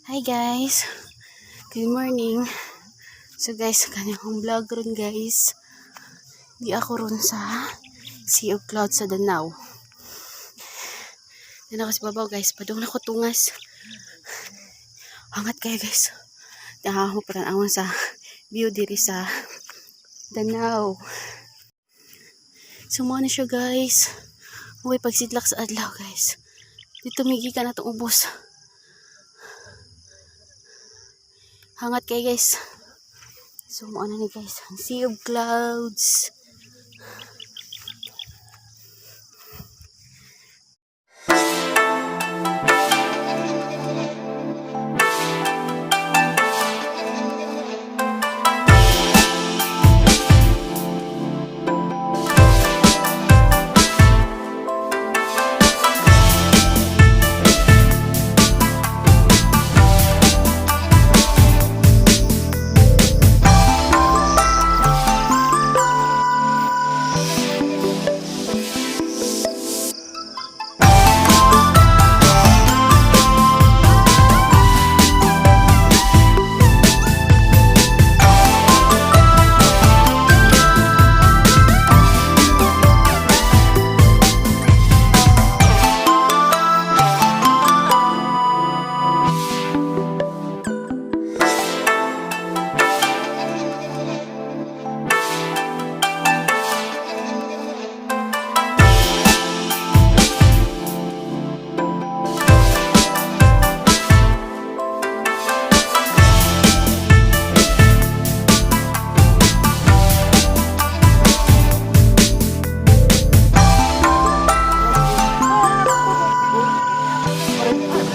Hi guys! Good morning! So guys, kani akong vlog ron, guys. Di ako ron sa Sea of Clouds sa Danao. Diri ako sa babaw, guys. Padung na ko tungas. Angat kayo, guys. Ako patan-awon sa view diri sa Danao. So mao na siya, guys. Uy, pagsidlak sa adlaw, guys. Dito migikan na itong ubos. Hangat kayo, guys. So mao na ni, guys. Ang Sea of Clouds.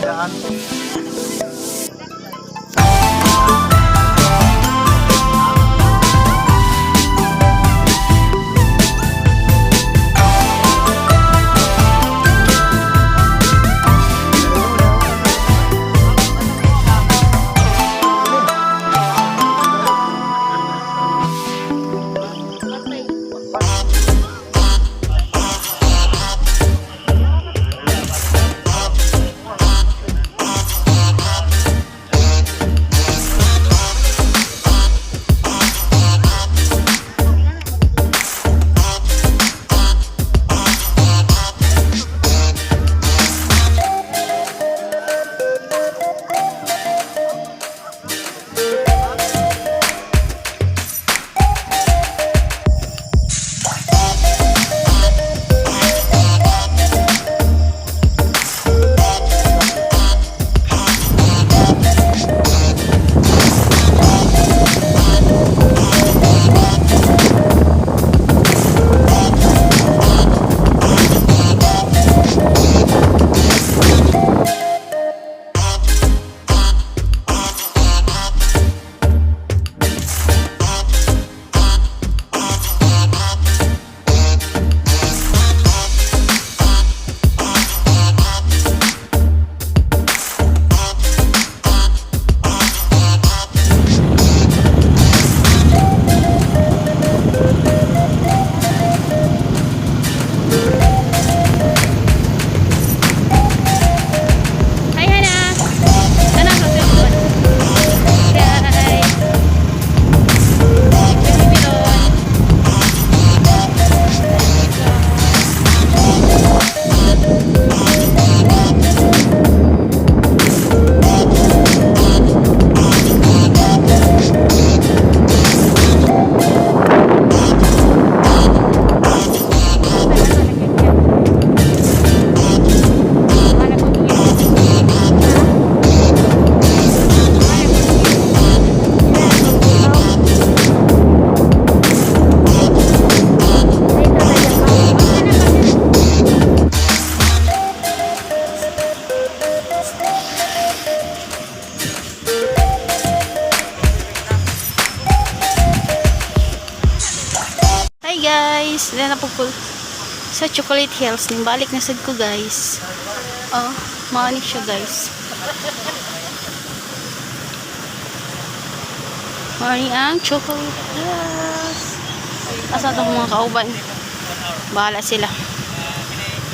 Daan. Hi, Hana! Hana, sa Hi! Baby Miron. Hi guys! Diri na po ko sa Chocolate Hills. Balik na sad ko, guys. Oh, mao ni siya, guys. Mao ni ang Chocolate Hills. Asa itong mga kauban? Bahala sila.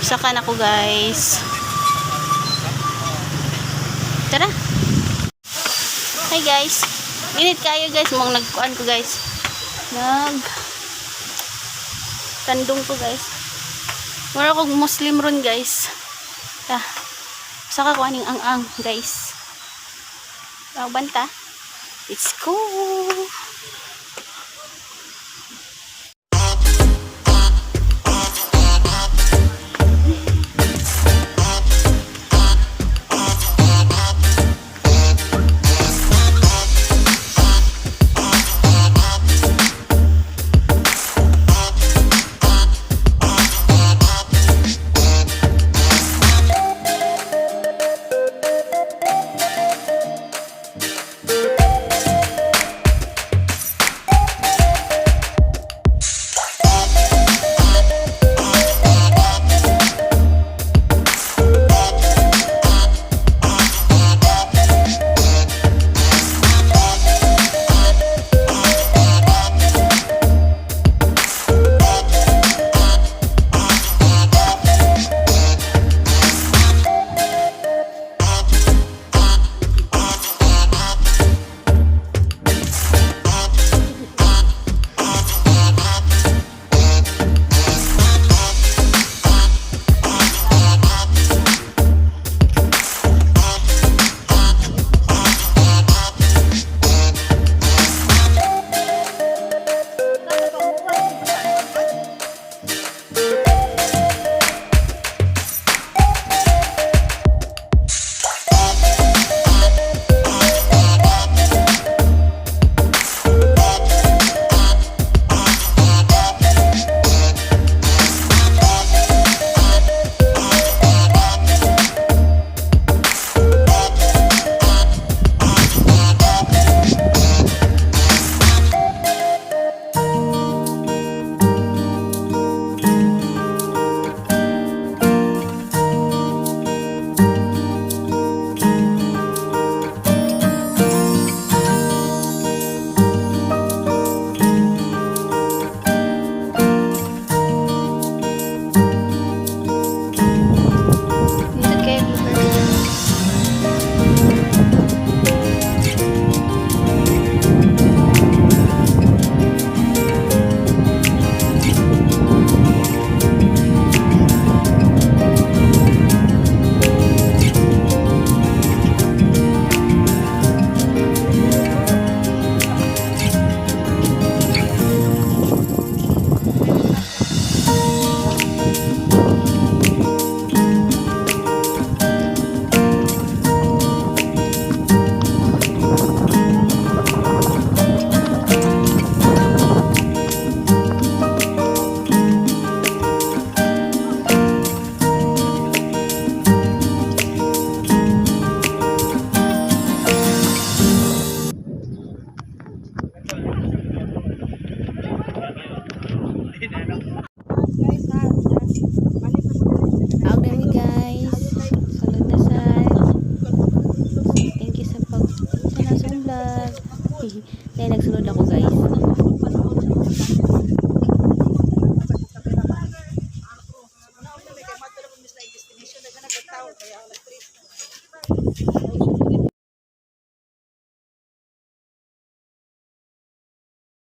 Saka na ko, guys. Tara! Hi, guys. Init kayo, guys. Mong nagkuan ko, guys. Nag tandong ko, guys. Mura kog Muslim ron, guys. Ah. Saka ko aning ang-ang, guys. Aw banta. Let's go.